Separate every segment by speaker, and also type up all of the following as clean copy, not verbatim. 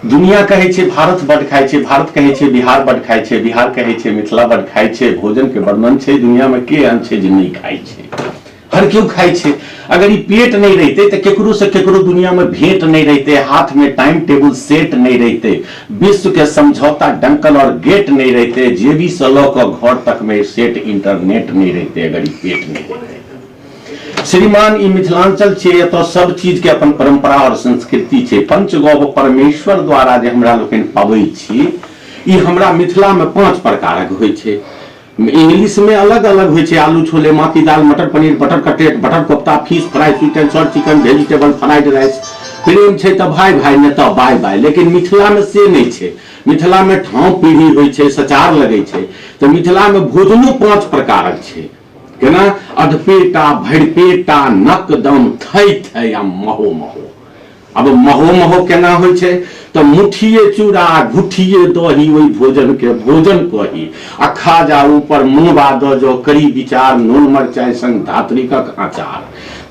Speaker 1: दुनिया कहै छै भारत बड खाइ छै, भारत कहै छै बिहार बड खाइ छै, बिहार कहै छै मिथिला बड खाइ छै। भोजन के वर्णन छै, दुनिया में के एहन छै जे नहि खाइ छै? हर केओ खाइ छै। अगर ई पेट नहि रहितै तऽ केकरो से केकरो दुनिया में भेंट नहि रहितै, हाथ में टाइम टेबुल सेट नहि रहितै, विश्व के समझौता डंकल और गेट नहि रहितै, जेबी से लऽ कऽ घर तक में सेट इंटरनेट नहि रहितै अगर ई पेट नहि रहितै। श्रीमान, ई मिथिलांचल छै, एतऽ सब चीज के अपन परंपरा और संस्कृति छै। पंचगव परमेश्वर द्वारा जे हमरा लोकनि पबै छी, ई हमरा मिथिला में 5 प्रकारक होइ छै। इंग्लिश में अलग अलग होइ छै: आलू छोले, माँ की दाल, मटर paneer, butter cutlet, butter kofta, fish fry, sweet and sour chicken, vegetable fried rice. प्रेम छै तऽ भाई भाई, नहि तऽ बाय बाय। लेकिन मिथिला में से नहि छै। मिथिला में ठाव पीढ़ी होइ छै, सचार लगै छै। तऽ मिथिला में भोजनो 5 प्रकारक छै। केना? अधपेटा, भरिपेटा, नकदम, थै थै आ महो महो। अब महो महो केना होइ छै? तऽ मुठिए चूड़ा, घुठिए दही, ओहि भोजन के भोजन कही। आ खाजा ऊपर मुँहबा दऽ जो करी विचार, नून मरचाइ संग धात्रिकक अचार,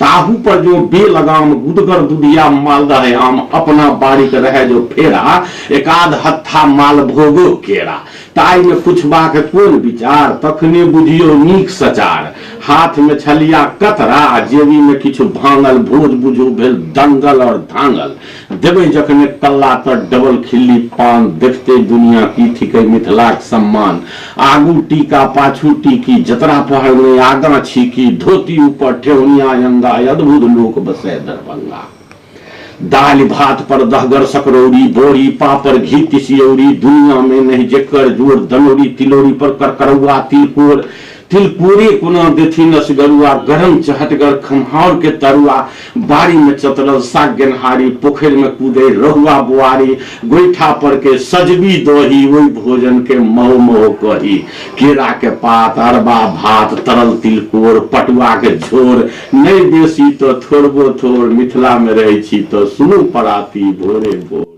Speaker 1: ताहू पर जो बेलगाम गुदगर दुधिया मालदह आम, अपना बाड़ीक रहे जो फेरा, एकाध हत्था मालभोगो केरा, ताहिमे पुछबाक कोन विचार, तखने बुझियौ नीक सचार। हाथमे छलिया कतरा आ जेबीमे किछु भांगल, भोज बुझू भेल दंगल और धांगल। देबै जखने कल्ला तर डबल खिल्ली पान, देखते दुनिया की थिकै मिथिलाक सम्मान। आगू टीका पाछू टीकी, जतरा पहर नहि आगाँ छीकी, धोती ऊपर ठेहुनिया अंगा, अद्भुत लोक बसै दरभंगा। दालि भात पर दहगर सकरौरी, बोरी पापड़ घी तिसियौरी, दुनिया में नहीं जेकर जोर, दनौरी तिलौरी पर करकरौआ तिलकोर, तिलकोरे कोना देथिन असगरुआ, गरम चहटगर खम्हाउर के तरुआ, बाड़ी में चतरल साग गेनहारी, पोखरि में कूदे रहुआ बुआरी, गोइठा पर के सजबी दही, ओहि भोजन के महो महो कही। केरा के पात, अरबा भात, तरल तिलकोर, पटुआ के झोर, नहि बेसी तऽ थोड़बो थोड़, मिथिला में रहै छी तऽ सुनू पराती भोरे भोर।